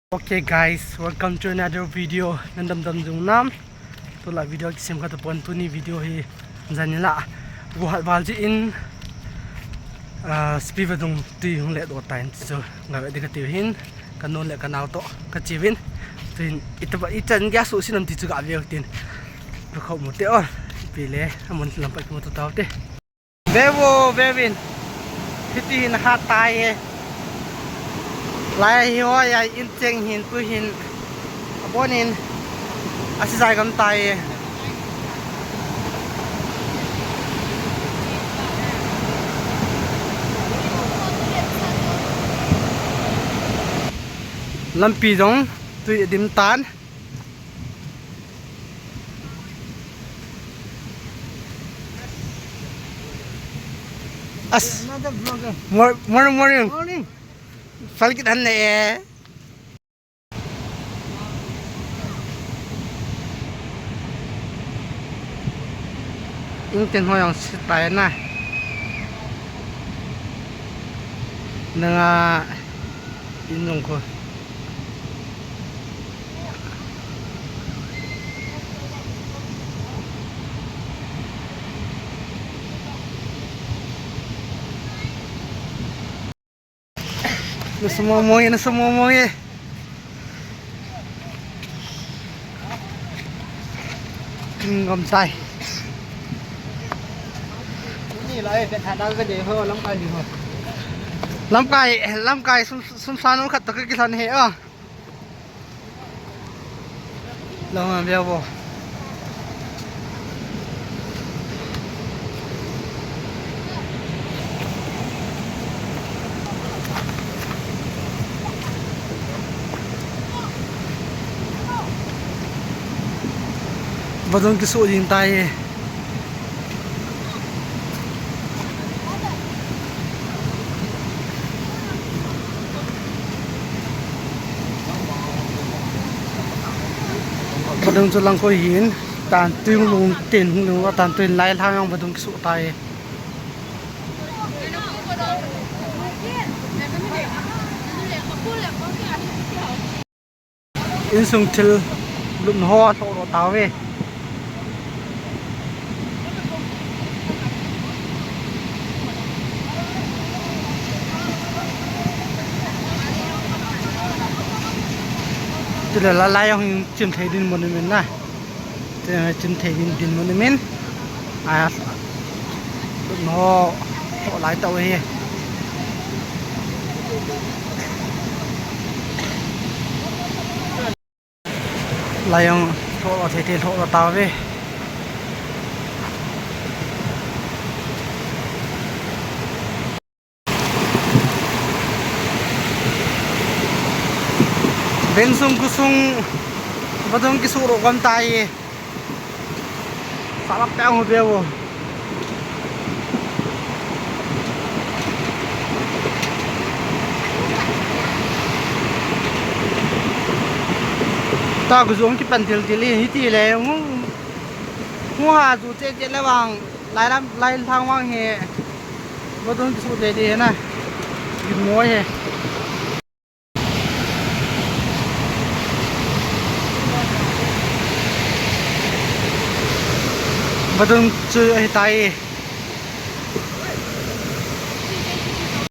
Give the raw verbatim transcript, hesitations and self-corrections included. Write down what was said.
Okay guys, welcome to another video. Nadamdam jing nam. Tulai video kisem khat tapon, tuni video hi janhi la. Go hat val jin, ah, Sipi vadung tui hung le doh tan chu. Ngavet ding kati hin, kanu le kanao toh kache uvin. Tuin itobang ichan geiya suhse nam ti chu gave u hitin. Kakho mu te o. Ipi le, amun lampi kimu tau te. Ve vo, ve uvin. Hiti hin hat tai e. Lai hi hoi a, in cheng hin, tu hin. Abonin. Asijai gam tai e. Lampi jong tui adim tan. As. Another vlogger. Mor-, morning, morning. Morning. Phalkit han ne e. Intin ho jong sitai na. Nanga in jong ko. Nasa momo e, nasa momo e. King gam tai. Ni lai pen thana ka de ho, lamkai ni ho. Lamkai, lamkai sum, sum sanu khat toh kakilhon hi o. Long a bia bo. Vadung kisu jing tai. Vadung chu lang koi hin, tan tui lung tin lung, tan tui lai lang jong vadung kisu tai. Insung thil lupna ho lhoh lhoh tauve. Tule la lai jong chim thei din mun in na. Te chim thei din, din mun in. Aya. Lupna ho lhoh lai tauve. Lai jong lhoh lhoh thei thei lhoh lhoh tauve. Veng sung khosung vadung kisu ro gam tai. Sala peng ho bia vo. Ta ku jong kipan til til hi ti le hung, hung ha ju che che le vang lai lam lai lang vang hi. Vadung kisu te te na. Gin mo he. Vadung chu ahi tai.